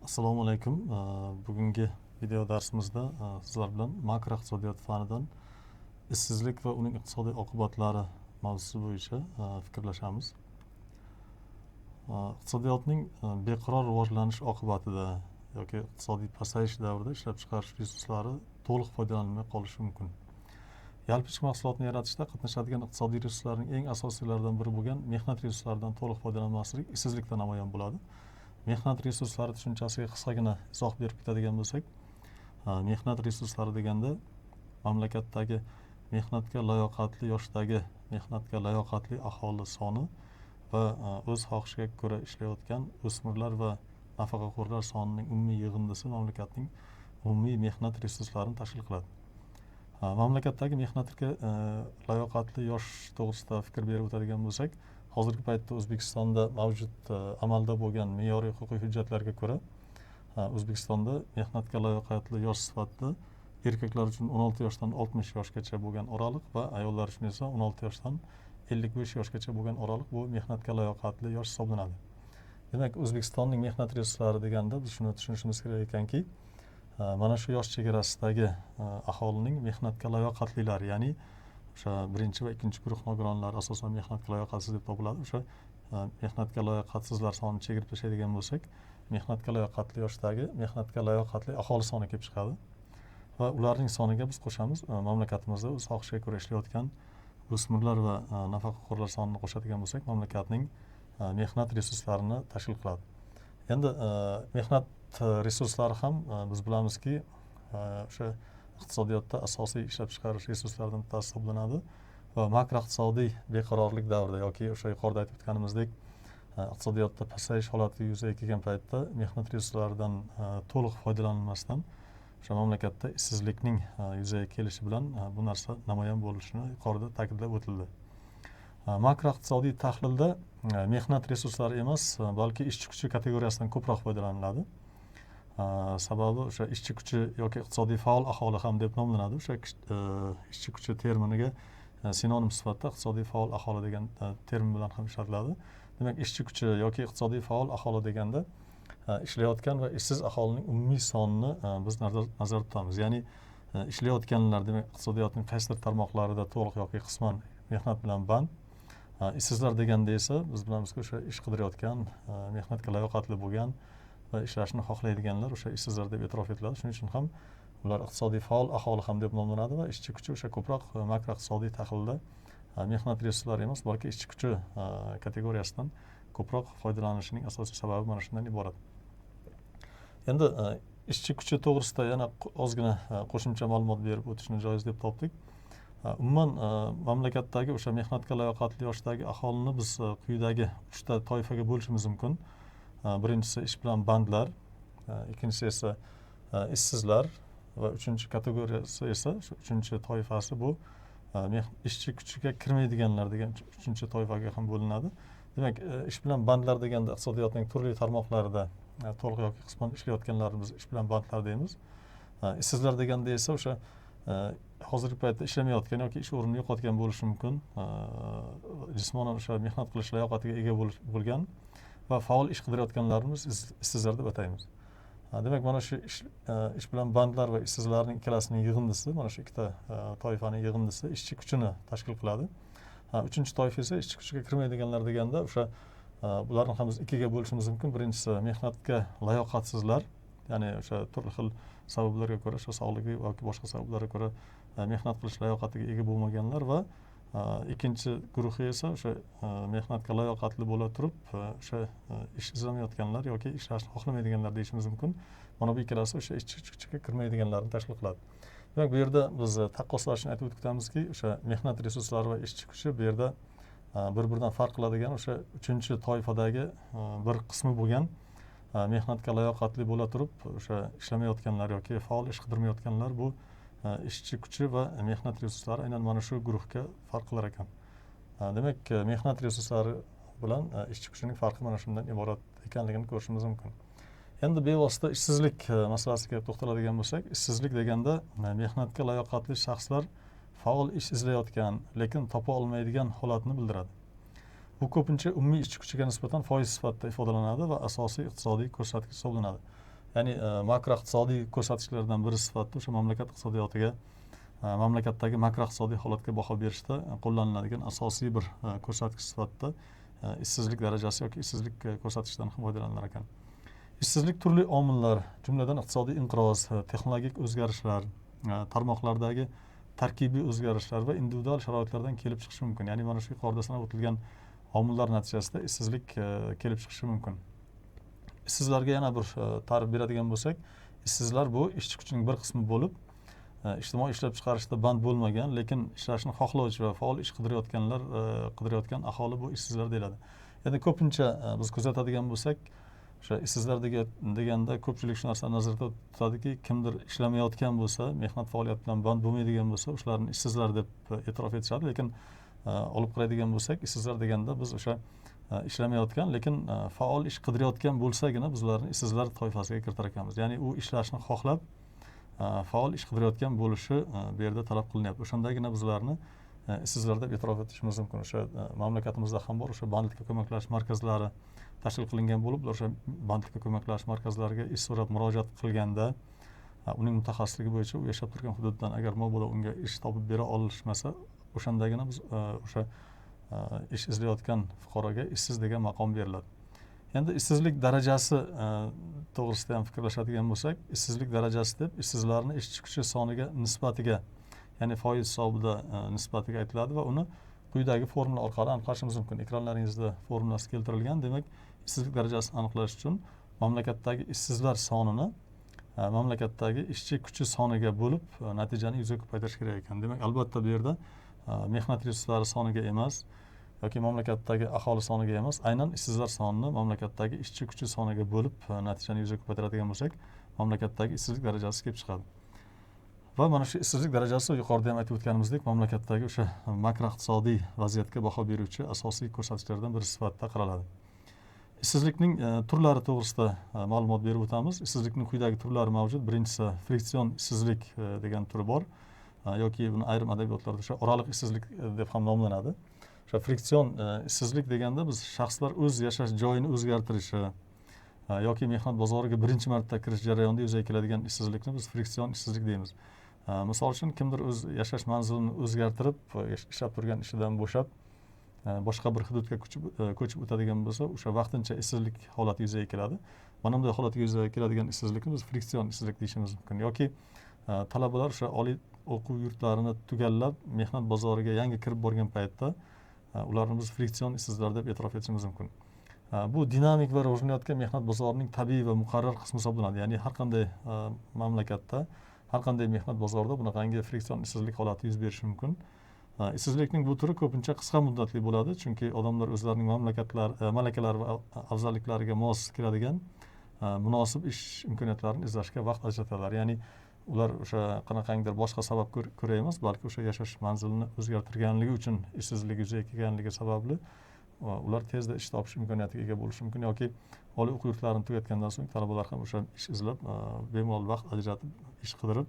Assalomu alaykum. Bugungi video darsimizda sizlar bilan makroiqtisodiyot fanidan ishsizlik va uning iqtisodiy oqibatlari mavzusi bo'yicha fikrlashamiz. Iqtisodiyotning beqaror rivojlanish oqibatida yoki iqtisodiy pasayish davrida ishlab chiqarish resurslari to'liq foydalanilmay qolishi mumkin. Yalpi ichki mahsulotni yaratishda qatnashadigan iqtisodiy resurslarning eng asosiylaridan biri bo'lgan mehnat resurslaridan to'liq foydalanmaslik ishsizlikda namoyon bo'ladi. Mehnat resurslari tushunchasiga qisqagina izoh berib ketadigan bo'lsak, mehnat resurslari deganda mamlakatdagi mehnatga layoqatli yoshdagi mehnatga layoqatli aholi soni va o'z xohishiga ko'ra ishlayotgan o'smirlar va nafaqaxo'rlar sonining umumiy yig'indisi mamlakatning umumiy mehnat resurslarini tashkil qiladi. Mamlakatdagi mehnatga layoqatli yosh to'g'risida fikr berib o'tadigan bo'lsak, hozirgi paytda O'zbekistonda mavjud, amalda bo'lgan me'yoriy huquqiy hujjatlarga ko'ra, O'zbekistonda mehnatga layoqatli yosh sifatida erkaklar uchun 16 yoshdan 60 yoshgacha bo'lgan oraliq va ayollar uchun esa 16 yoshdan 55 yoshgacha bo'lgan oraliq bu mehnatga layoqatli yosh hisoblanadi. Demak, O'zbekistonning mehnat resurslari deganda biz shuni tushunishimiz kerak ekanki, mana shu yosh chegarasidagi aholining mehnatga layoqatlilari, ya'ni o'sha birinchi va ikkinchi guruh nogironlari asosan mehnatga layoqatsiz deb topiladi. O'sha mehnatga layoqatsizlar sonini chegirib tashlaydigan bo'lsak, mehnatga layoqatli yoshdagi mehnatga layoqatli aholi soni kelib chiqadi va ularning soniga biz qo'shamiz mamlakatimizda o'z xohishiga ko'ra ishlayotgan o'smirlar va nafaqaxo'rlar sonini qo'shadigan bo'lsak, mamlakatning mehnat resurslarini tashkil qiladi. Endi mehnat resurslari ham, biz bilamizki, o'sha iqtisodiyotda asosiy ishlab chiqarish resurslaridan bittasi hisoblanadi va makroiqtisodiy beqarorlik davrida yoki o'sha yuqorida aytib o'tganimizdek, iqtisodiyotda pasayish holati yuzaga kelgan paytda mehnat resurslaridan to'liq foydalanilmasdan o'sha mamlakatda ishsizlikning yuzaga kelishi bilan bu narsa namoyon bo'lishini yuqorida ta'kidlab o'tildi. Makroiqtisodiy tahlilda mehnat resurslari emas, balki ishchi kuchi kategoriyasidan ko'proq foydalaniladi. Sababi o'sha ishchi kuchi yoki iqtisodiy faol aholi ham deb nomlanadi. O'sha ishchi kuchi terminiga sinonim sifatida iqtisodiy faol aholi degan termin bilan ham ishlatiladi. Demak, ishchi kuchi yoki iqtisodiy faol aholi deganda ishlayotgan va ishsiz aholining umumiy sonini biz nazarda tutamiz. Ya'ni ishlayotganlar, demak, iqtisodiyotning qaysidir tarmoqlarida to'liq yoki qisman mehnat bilan band. Ishsizlar deganda esa biz bilamizki, o'sha ish qidirayotgan, mehnatga layoqatli bo'lgan va ishlashni xohlaydiganlar o'sha ishsizlar deb e'tirof etiladi. Shuning uchun ham ular iqtisodiy faol aholi ham deb nomlanadi va ishchi kuchi o'sha ko'proq makroiqtisodiy tahlilda mehnat resurslari emas, balki ishchi kuchi kategoriyasidan ko'proq foydalanishining asosiy sababi mana shundan iborat. Endi ishchi kuchi to'g'risida yana ozgina qo'shimcha ma'lumot berib o'tishni joiz deb topdik. Umuman, mamlakatdagi o'sha mehnatga layoqatli yoshdagi aholini biz quyidagi uchta toifaga bo'lishimiz mumkin. Birinchisi ish bilan bandlar, ikkinchisi esa ishsizlar va uchinchi kategoriyasi esa, shu uchinchi toifasi bu ishchi kuchiga kirmaydiganlar degan uchinchi toifaga ham bo'linadi. Demak, ish bilan bandlar deganda iqtisodiyotning turli tarmoqlarida to'liq yoki qisman ishlayotganlarni biz ish bilan bandlar deymiz. Ishsizlar deganda esa o'sha hozirgi paytda ishlamayotgan yoki ish o'rnini yo'qotgan bo'lishi mumkin, jismonan o'sha mehnat qilish layoqatiga ega bo'lgan va faol ish qidirayotganlarni biz ishsizlar deb ataymiz. Demak, mana shu ish bilan bandlar va ishsizlarning ikkalasining yig'indisi, mana shu ikkita toifaning yig'indisi ishchi kuchini tashkil qiladi. Uchinchi toifa esa ishchi kuchiga kirmaydiganlar deganda o'sha bularni ham biz ikkiga bo'lishimiz mumkin. Birinchisi mehnatga layoqatsizlar, ya'ni o'sha turli xil sabablarga ko'ra, o'sha sog'ligi yoki boshqa sabablarga ko'ra mehnat qilish layoqatiga ega bo'lmaganlar va ikkinchi guruhi esa o'sha mehnatga layoqatli bo'la turib, o'sha ish izlamayotganlar yoki ishlashni xohlamaydiganlar deyishimiz mumkin. Mana bu ikkalasi o'sha ishchi kuchiga kirmaydiganlarni tashkil qiladi. Demak, bu yerda biz taqqoslashni aytib o'tib, o'sha mehnat resurslari va ishchi kuchi bu yerda bir biridan farq qiladigan o'sha uchinchi toifadagi bir qismi bo'lgan mehnatga layoqatli bo'la turib o'sha ishlamayotganlar yoki faol ish qidirmayotganlar bu ishchi kuchi va mehnat resurslari aynan mana shu guruhga farq qilar ekan. Demak, mehnat resurslari bilan ishchi kuchining farqi mana shundan iborat ekanligini ko'rishimiz mumkin. Endi bevosita ishsizlik masalasiga to'xtaladigan bo'lsak, ishsizlik deganda mehnatga layoqatli shaxslar faol ish izlayotgan, lekin topa olmaydigan holatni bildiradi. Bu ko'pincha umumiy ishchi kuchiga nisbatan foiz sifatida ifodalanadi va asosiy iqtisodiy ko'rsatkich hisoblanadi. Ya'ni makroiqtisodiy ko'rsatkichlardan biri sifatida o'sha mamlakat iqtisodiyotiga, mamlakatdagi makroiqtisodiy holatga baho berishda qo'llaniladigan asosiy bir ko'rsatkich sifatida ishsizlik darajasi yoki ishsizlik ko'rsatkichidan ham foydalanilar ekan. Ishsizlik turli omillar, jumladan iqtisodiy inqiroz, texnologik o'zgarishlar, tarmoqlardagi tarkibiy o'zgarishlar va individual sharoitlardan kelib chiqishi mumkin. Ya'ni mana shu yuqorida sanab o'tilgan omillar natijasida ishsizlik kelib chiqishi mumkin. Ishsizlarga yana bir ta'rif beradigan bo'lsak, ishsizlar bu ishchi kuchining bir qismi bo'lib, ijtimoiy ishlab chiqarishda band bo'lmagan, lekin ishlashni xohlovchi va faol ish qidirayotgan aholi bu ishsizlar deyiladi. Endi ko'pincha biz kuzatadigan bo'lsak, o'sha ishsizlar deganda ko'pchilik shu narsani nazarda tutadiki, kimdir ishlamayotgan bo'lsa, mehnat faoliyati bilan band bo'lmaydigan bo'lsa, o'shalarni ishsizlar deb e'tirof etishadi. Lekin olib qaraydigan bo'lsak, ishsizlar deganda biz o'sha ishlamayotgan, lekin faol ish qidirayotgan bo'lsagina biz ularni ishsizlar toifasiga kiritar ekanmiz. Ya'ni u ishlashni xohlab, faol ish qidirayotgan bo'lishi bu yerda talab qilinyapti. O'shandagina biz ularni ishsizlar deb e'tirof etishimiz mumkin. O'sha mamlakatimizda ham bor o'sha bandlikka ko'maklashish markazlari tashkil qilingan bo'lib, ular o'sha bandlikka ko'maklashish markazlariga ish so'rab murojaat qilganda, uning mutaxassisligi bo'yicha u yashab turgan hududdan agar mabodo unga ish topib bera olishmasa, o'shandagina biz o'sha ish izlayotgan fuqaroga ishsiz degan maqom beriladi. Endi ishsizlik darajasi to'g'risida ham fikrlashadigan bo'lsak, ishsizlik darajasi deb ishsizlarni ishchi kuchi soniga nisbatiga, ya'ni foiz hisobida nisbatiga aytiladi va uni quyidagi formula orqali aniqlashimiz mumkin. Ekranlaringizda formulasi keltirilgan. Demak, ishsizlik darajasini aniqlash uchun mamlakatdagi ishsizlar sonini mamlakatdagi ishchi kuchi soniga bo'lib natijani yuzaga ko'paytirish kerak ekan. Demak, albatta bu yerda mehnat resurslari soniga emas yoki mamlakatdagi aholi soniga emas, aynan ishsizlar sonini mamlakatdagi ishchi kuchi soniga bo'lib natijani yuzaga ko'paytiradigan bo'lsak, mamlakatdagi ishsizlik darajasi kelib chiqadi. Va mana shu ishsizlik darajasi yuqorida ham aytib o'tganimizdek, mamlakatdagi o'sha makroiqtisodiy vaziyatga baho beruvchi asosiy ko'rsatkichlardan biri sifatida qaraladi. Ishsizlikning turlari to'g'risida ma'lumot berib o'tamiz. Ishsizlikning quyidagi turlari mavjud. Birinchisi friksion ishsizlik degan turi bor, yoki buni ayrim adabiyotlarda o'sha oraliq ishsizlik deb ham nomlanadi. O'sha friksion ishsizlik deganda biz shaxslar o'z yashash joyini o'zgartirishi yoki mehnat bozoriga birinchi marta kirish jarayonida yuzaga keladigan ishsizlikni biz friksion ishsizlik deymiz. Misol uchun, kimdir o'z yashash manzilini o'zgartirib, ishlab turgan ishidan bo'shab, boshqa bir hududga ko'chib o'tadigan bo'lsa, o'sha vaqtincha ishsizlik holati yuzaga keladi. Mana bunday holatga yuzaga keladigan ishsizlikni biz friksion ishsizlik deyishimiz mumkin. Yoki talabalar o'sha oliy o'quv yurtlarini tugallab, mehnat bozoriga yangi kirib borgan paytda ularni biz friksion ishsizlar deb e'tirof etishimiz mumkin. Bu dinamik va rivojlanayotgan mehnat bozorining tabiiy va muqarrar qismi hisoblanadi. Ya'ni har qanday mamlakatda, har qanday mehnat bozorida bunaqangi friksion ishsizlik holati yuz berishi mumkin. Ishsizlikning bu turi ko'pincha qisqa muddatli bo'ladi, chunki odamlar o'zlarining malakalari va afzalliklariga mos keladigan munosib ish imkoniyatlarini izlashga vaqt ajratadilar. Ya'ni ular o'sha qanaqangidir boshqa sabab ko'ra emas, balki o'sha yashash manzilini o'zgartirganligi uchun ishsizlik yuzaga kelganligi sababli ular tezda ish topish imkoniyatiga ega bo'lishi mumkin yoki oliy o'quv yurtlarini tugatgandan so'ng talabalar ham o'sha ish izlab, bemalol vaqt ajratib ish qidirib,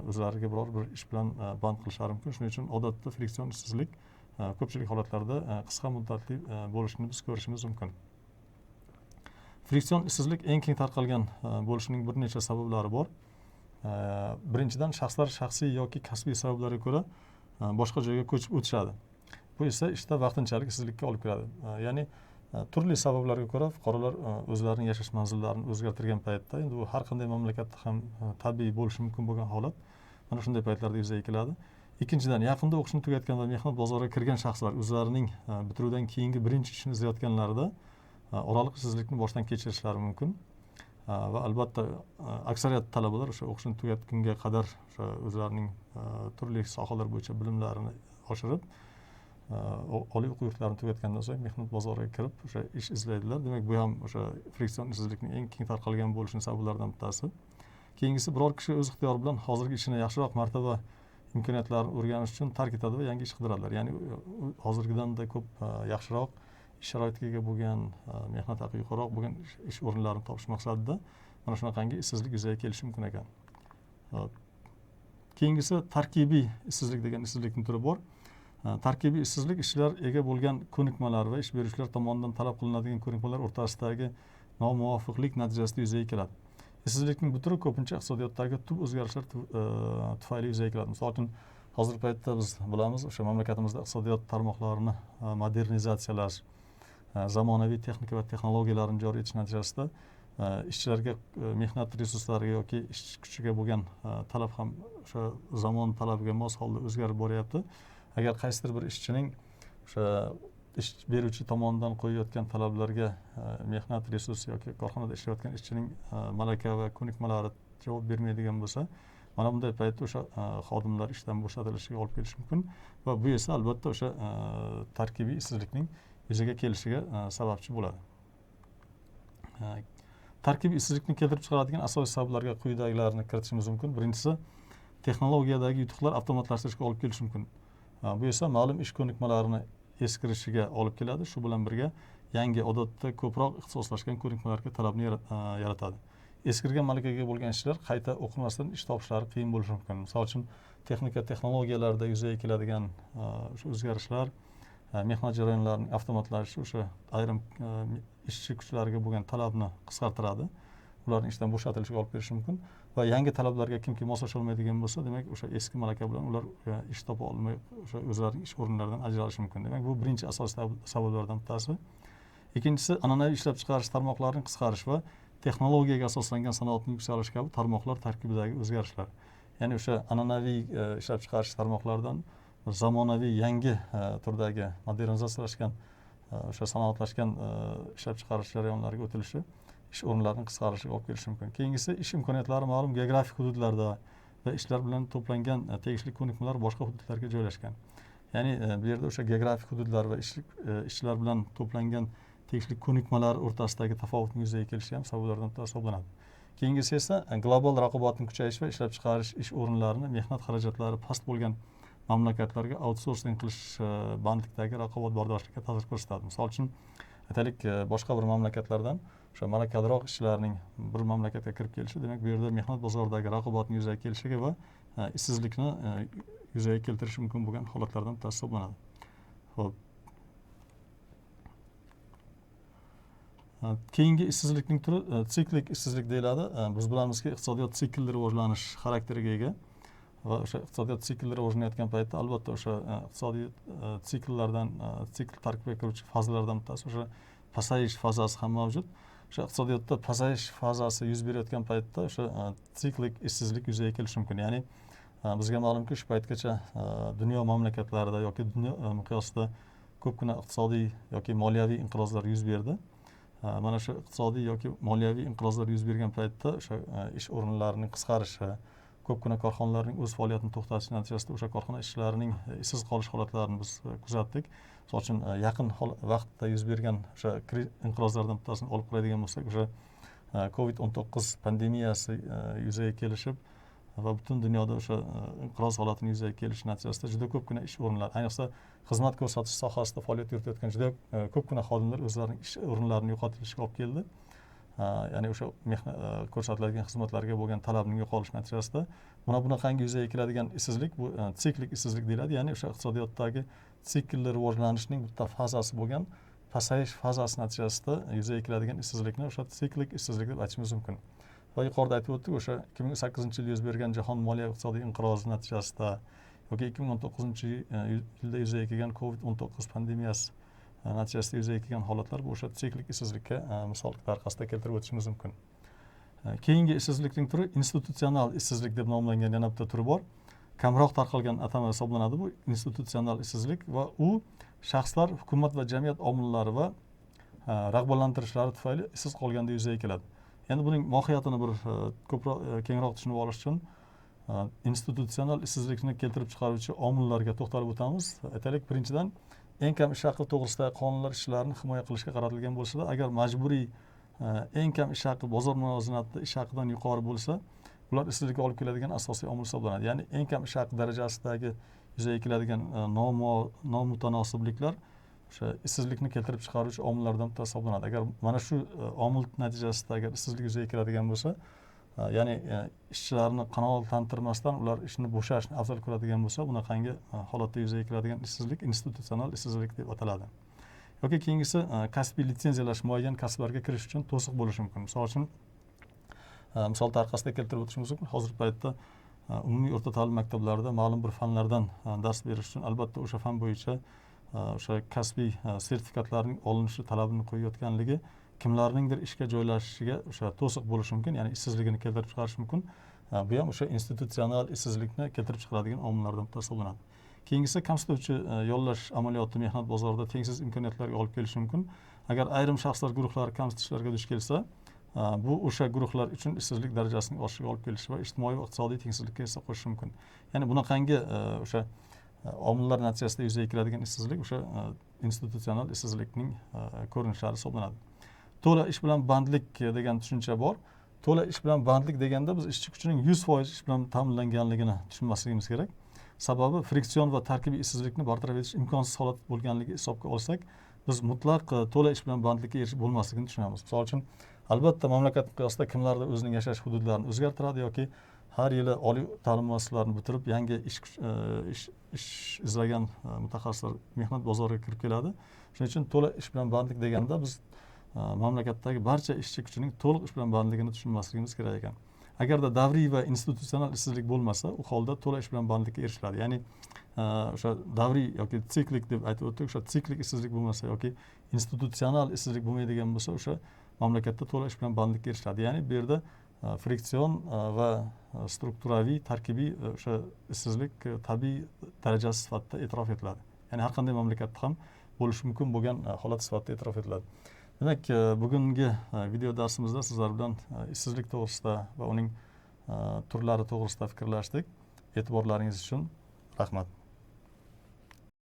o'zlariga biror bir ish bilan band qilishlari mumkin. Shuning uchun odatda friksion ishsizlik ko'pchilik holatlarda qisqa muddatli bo'lishini biz ko'rishimiz mumkin. Friksion ishsizlik eng keng tarqalgan bo'lishining bir necha sabablari bor. Birinchidan, shaxslar shaxsiy yoki kasbiy sabablarga ko'ra boshqa joyga ko'chib o'tishadi. Bu esa ishda vaqtinchalik ishsizlikka olib keladi. Ya'ni turli sabablarga ko'ra fuqarolar o'zlarining yashash manzillarini o'zgartirgan paytda, endi bu har qanday mamlakatda ham tabiiy bo'lishi mumkin bo'lgan holat, mana shunday paytlarda yuzaga keladi. Ikkinchidan, yaqinda o'qishni tugatgan va mehnat bozoriga kirgan shaxslar o'zlarining bitiruvdan keyingi birinchi ishini izlayotganlarida oraliq ishsizlikni boshdan kechirishlari mumkin. Va albatta aksariyat talabalar o'sha o'qishni tugatgunga qadar o'sha o'zlarining turli sohalar bo'yicha bilimlarini oshirib, oliy o'quv yurtlarini tugatgandan so'ng mehnat bozoriga kirib o'sha ish izlaydilar. Demak, bu ham o'sha friksion ishsizlikning eng keng tarqalgan bo'lishining sabablaridan bittasi. Keyingisi, biror kishi o'z ixtiyori bilan hozirgi ishini yaxshiroq martaba imkoniyatlarini o'rganish uchun tark etadi va yangi ish qidiradilar. Ya'ni hozirgidanda ko'p yaxshiroq ish sharoitiga ega bo'lgan, mehnat haqi yuqoriroq bo'lgan ish o'rinlarini topish maqsadida mana shunaqangi ishsizlik yuzaga kelishi mumkin ekan. Keyingisi, tarkibiy ishsizlik degan ishsizlikning turi bor. Tarkibiy ishsizlik ishchilar ega bo'lgan ko'nikmalar va ish beruvchilar tomonidan talab qilinadigan ko'nikmalar o'rtasidagi nomuvofiqlik natijasida yuzaga keladi. Ishsizlikning bu turi ko'pincha iqtisodiyotdagi tub o'zgarishlar tufayli yuzaga keladi. Misol uchun, hozirgi paytda biz bilamiz, o'sha mamlakatimizda iqtisodiyot tarmoqlarini modernizatsiyalash, zamonaviy texnika va texnologiyalarni joriy etish natijasida ishchilarga, mehnat resurslariga yoki ishchi kuchiga bo'lgan talab ham o'sha zamon talabiga mos holda o'zgarib boryapti. Agar qaysidir bir ishchining o'sha ish beruvchi tomonidan qo'yayotgan talablarga mehnat resursi yoki korxonada ishlayotgan ishchining malaka va ko'nikmalari javob bermaydigan bo'lsa, mana bunday paytda o'sha xodimlar ishdan bo'shatilishiga olib kelishi mumkin va bu esa albatta o'sha tarkibiy ishsizlikning yuzaga kelishiga sababchi bo'ladi. Tarkibiy ishsizlikni keltirib chiqaradigan asosiy sabablarga quyidagilarni kiritishimiz mumkin. Birinchisi, texnologiyadagi yutuqlar avtomatlashtirishga olib kelishi mumkin. Bu esa ma'lum ish ko'nikmalarini eskirishiga olib keladi. Shu bilan birga yangi, odatda ko'proq ixtisoslashgan ko'nikmalarga talabni yaratadi. Eskirgan malakaga ega bo'lgan ishchilar qayta o'qimasdan ish topishlari qiyin bo'lishi mumkin. Misol uchun, texnika texnologiyalarda yuzaga keladigan o'sha o'zgarishlar, mehnat jarayonlarining avtomatlashishi o'sha ayrim ishchi kuchlariga bo'lgan talabni qisqartiradi. Ularning ishdan bo'shatilishiga olib kelishi mumkin va yangi talablarga kimki moslasha olmaydigan bo'lsa, demak, o'sha eski malaka bilan ular ish topa olmay, o'sha o'zlarining ish o'rinlaridan ajralishi mumkin. Demak, bu birinchi asosiy sabablardan bittasi. Ikkinchisi, an'anaviy ishlab chiqarish tarmoqlarining qisqarishi va texnologiyaga asoslangan sanoatning yuksalishi kabi tarmoqlar tarkibidagi o'zgarishlar. Ya'ni o'sha an'anaviy ishlab chiqarish tarmoqlaridan zamonaviy yangi turdagi modernizatsiyalashgan, o'sha sanoatlashgan ishlab chiqarish jarayonlariga o'tilishi ish o'rinlarining qisqarishiga olib kelishi mumkin. Keyingisi, ish imkoniyatlari ma'lum geografik hududlarda va ishlar bilan to'plangan tegishli ko'nikmalar boshqa hududlarga joylashgan. Ya'ni bu yerda o'sha geografik hududlar va ishchilar bilan to'plangan tegishli ko'nikmalar o'rtasidagi tafovutning yuzaga kelishi ham sabablardan bittasi hisoblanadi. Keyingisi esa global raqobatning kuchayishi va ishlab chiqarish ish o'rinlarini mehnat xarajatlari past bo'lgan mamlakatlarga outsourcing qilish bandlikdagi raqobatbardoshlikka ta'sir ko'rsatadi. Misol uchun, aytaylik, boshqa bir mamlakatlardan o'sha malakaliroq ishchilarning bir mamlakatga kirib kelishi, demak, bu yerda mehnat bozoridagi raqobatning yuzaga kelishiga va ishsizlikni yuzaga keltirishi mumkin bo'lgan holatlardan bittasi hisoblanadi. Xo'p. Keyingi ishsizlikning turi siklik ishsizlik deyiladi. Biz bilamizki, iqtisodiyot siklli rivojlanish xarakteriga ega va o'sha iqtisodiyot siklli rivojlanayotgan paytda albatta o'sha iqtisodiy sikllardan, sikl tarkibiga kiruvchi fazalardan bittasi o'sha pasayish fazasi ham mavjud. O'sha iqtisodiyotda pasayish fazasi yuz berayotgan paytda o'sha siklik ishsizlik yuzaga kelishi mumkin. Ya'ni bizga ma'lumki, shu paytgacha dunyo mamlakatlarida yoki dunyo miqyosida ko'pgina iqtisodiy yoki moliyaviy inqirozlar yuz berdi. Mana shu iqtisodiy yoki moliyaviy inqirozlar yuz bergan paytda o'sha ish o'rinlarining qisqarishi, ko'pgina korxonalarning o'z faoliyatini to'xtatishi natijasida o'sha korxona ishchilarining ishsiz qolish holatlarini biz kuzatdik. Misol uchun, yaqin vaqtda yuz bergan o'sha inqirozlardan bittasini olib qaraydigan bo'lsak, o'sha COVID-19 pandemiyasi yuzaga kelishib va butun dunyoda o'sha inqiroz holatini yuzaga kelishi natijasida juda ko'pgina ish o'rinlari, ayniqsa xizmat ko'rsatish sohasida faoliyat yuritayotgan juda ko'pgina xodimlar o'zlarining ish o'rinlarini yo'qotilishiga olib keldi. Ya'ni o'sha mehnat ko'rsatiladigan xizmatlarga bo'lgan talabning yo'qolishi natijasida mana bunaqangi yuzaga keladigan ishsizlik bu siklik ishsizlik deyiladi. Ya'ni o'sha iqtisodiyotdagi siklli rivojlanishning bitta fazasi bo'lgan pasayish fazasi natijasida yuzaga keladigan ishsizlikni o'sha siklik ishsizlik deb aytishimiz mumkin. Va yuqorida aytib o'tdik, o'sha 2008-yil yuz bergan jahon moliya iqtisodiy inqirozi natijasida yoki 2019-yilda yuzaga kelgan COVID-19 pandemiyasi natijasida yuzaga kelgan holatlar bu o'sha siklik ishsizlikka misol tariqasida keltirib o'tishimiz mumkin. Keyingi ishsizlikning turi institutsional ishsizlik deb nomlangan yana bitta turi bor. Kamroq tarqalgan atama hisoblanadi bu institutsional ishsizlik va u shaxslar, hukumat va jamiyat omillari va rag'batlantirishlari tufayli ishsiz qolganda yuzaga keladi. Endi buning mohiyatini bir ko'proq, kengroq tushunib olish uchun institutsional ishsizlikni keltirib chiqaruvchi omillarga to'xtalib o'tamiz. Aytaylik, birinchidan, eng kam ish haqi to'g'risidagi qonunlar ishchilarni himoya qilishga qaratilgan bo'lsa-da, agar majburiy eng kam ish haqi bozor muvozanatida ish haqidan yuqori bo'lsa, ular ishsizlikka olib keladigan asosiy omil hisoblanadi. Ya'ni eng kam ish haqi darajasidagi yuzaga keladigan nomutanosibliklar o'sha ishsizlikni keltirib chiqaruvchi omillardan bittasi hisoblanadi. Agar mana shu omil natijasida agar ishsizlik yuzaga keladigan bo'lsa, ya'ni ishchilarni qanoatlantirmasdan ular ishni bo'shashni afzal ko'radigan bo'lsa, bunaqangi holatda yuzaga keladigan ishsizlik institutsional ishsizlik deb ataladi. Yoki keyingisi, kasbiy litsenziyalash muayyan kasblarga kirish uchun to'siq bo'lishi mumkin. Misol uchun, Misol tariqasida keltirib o'tishimiz mumkin, hozirgi paytda umumiy o'rta ta'lim maktablarida ma'lum bir fanlardan dars berish uchun albatta o'sha fan bo'yicha o'sha kasbiy sertifikatlarning olinishi talabini qo'yayotganligi kimlarningdir ishga joylashishiga o'sha to'siq bo'lishi mumkin, ya'ni ishsizligini keltirib chiqarishi mumkin. Bu ham o'sha institutsional ishsizlikni keltirib chiqaradigan omillardan bittasi hisoblanadi. Keyingisi, kamsituvchi yollash amaliyoti mehnat bozorida tengsiz imkoniyatlarga olib kelishi mumkin. Agar ayrim shaxslar guruhlari kamsitishlarga duch kelsa, bu o'sha guruhlar uchun ishsizlik darajasining oshishiga olib kelishi va ijtimoiy va iqtisodiy tengsizlikka hissa qo'shishi mumkin. Ya'ni bunaqangi o'sha omillar natijasida yuzaga keladigan ishsizlik o'sha institutsional ishsizlikning ko'rinishlari hisoblanadi. To'la ish bilan bandlik degan tushuncha bor. To'la ish bilan bandlik deganda biz ishchi kuchining 100% ish bilan ta'minlanganligini tushunmasligimiz kerak. Sababi friksion va tarkibiy ishsizlikni bartaraf etish imkonsiz holat bo'lganligi hisobga olsak, biz mutlaq to'la ish bilan bandlikka erishib bo'lmasligini tushunamiz. Misol uchun, albatta mamlakat miqyosida kimlardir o'zining yashash hududlarini o'zgartiradi yoki har yili oliy ta'lim muassasalarini bitirib yangi ish izlagan mutaxassislar mehnat bozoriga kirib keladi. Shuning uchun to'la ish bilan bandlik deganda biz mamlakatdagi barcha ishchi kuchining to'liq ish bilan bandligini tushunmasligimiz kerak ekan. Agarda davriy va institutsional ishsizlik bo'lmasa, u holda to'la ish bilan bandlikka erishiladi. Ya'ni o'sha davriy yoki siklik deb aytib o'tdik, o'sha siklik ishsizlik bo'lmasa yoki institutsional ishsizlik bo'lmaydigan bo'lsa, o'sha mamlakatda to'la ish bilan bandlikka erishiladi. Ya'ni bu yerda friksion va strukturaviy, tarkibiy o'sha ishsizlik tabiiy darajasi sifatida e'tirof etiladi. Ya'ni har qanday mamlakatda ham bo'lishi mumkin bo'lgan holat sifatida e'tirof etiladi. Demak, bugungi video darsimizda sizlar bilan ishsizlik to'g'risida va uning turlari to'g'risida fikrlashdik. E'tiborlaringiz uchun rahmat.